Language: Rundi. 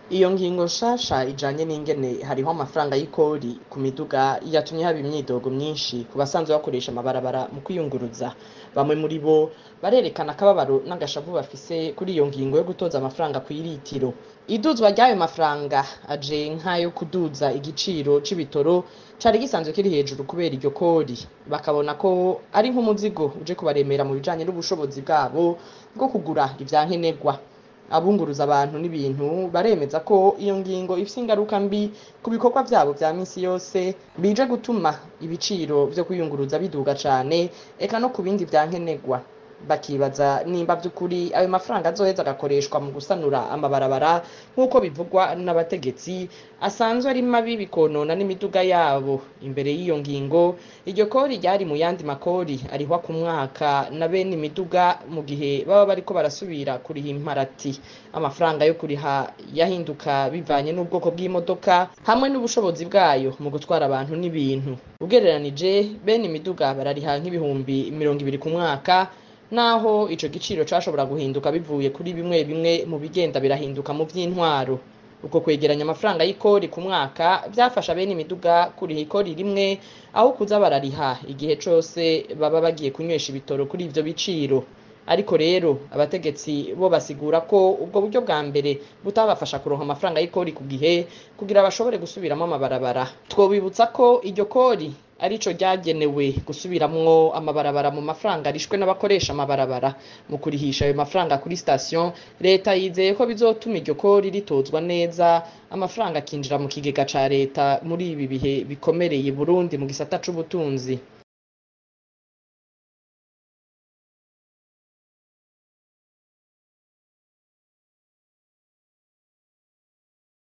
Iyo ngingo nshasha ijanye n'ingene hariho amafaranga y'ikori ku miduga yatumye haba imyidogo myinshi ku basanzwe bakoresha amabarabara mu kwiyunguruza. Bamwe muri bo barerekana akababaro n'agashavu bafise kuri iyo ngingo yo gutoza amafaranga kw'iritiro. Iduzwa ry'ayo mafaranga aje nk'ayo kuduza igiciro c'ibitoro cari gisanzwe kiri hejuru kubera iryo kori. Bakabona ko ari nk'umuzigo uje kubaremera mu bijanye n'ubushobozi bwabo bwo kugura ivyankenerwa. Abunguruza abantu n'ibintu baremeza ko iyo ngingo ifise ingaruka mbi ku bikorwa vyabo vya misi yose, bije gutuma ibiciro vyo kwiyunguruza biduga cane, eka no ku bindi vyankenerwa. Bakibaza nimba vy'ukuri ayo mafaranga azoheza agakoreshwa mu gusanura amabarabara nk'uko bivugwa n'abategetsi asanzwe ari mabi, bikonona n'imiduga yabo. Imbere y'iyo ngingo, iryo kori ryari mu yandi makori arihwa ku mwaka na bene imiduga mu gihe baba bariko barasubira kuriha imparati. Amafaranga yo kuriha yahinduka bivanye n'ubwoko bw'imodoka hamwe n'ubushobozi bwayo mu gutwara abantu n'ibintu. Ugereranije, bene imiduga barariha nk'ibihumbi 20 ku mwaka, naho ico giciro cashobora guhinduka bivuye kuri bimwe bimwe mu bigenda birahinduka mu vy'intwaro. Uko kwegeranya amafaranga y'ikori ku mwaka vyafasha bene imiduga kuriha ikori rimwe aho kuza barariha igihe cose baba bagiye kunywesha ibitoro kuri ivyo biciro. Ariko rero abategetsi bo basigura ko ubwo buryo bwa mbere butabafasha kuronka amafaranga y'ikori ku gihe kugira bashobore gusubiramwo amabarabara. Twobibutsa ko iryo kori arico ryagenewe gusubiramwo amabarabara mu mafaranga arishwe n'abakoresha amabarabara. Mu kurihisha ayo mafaranga kuri station, leta yizeye ko bizotuma iryo kori ritozwa neza, amafaranga akinjira mu kigega ca leta muri ibi bihe bikomereye Burundi mu gisata c'ubutunzi.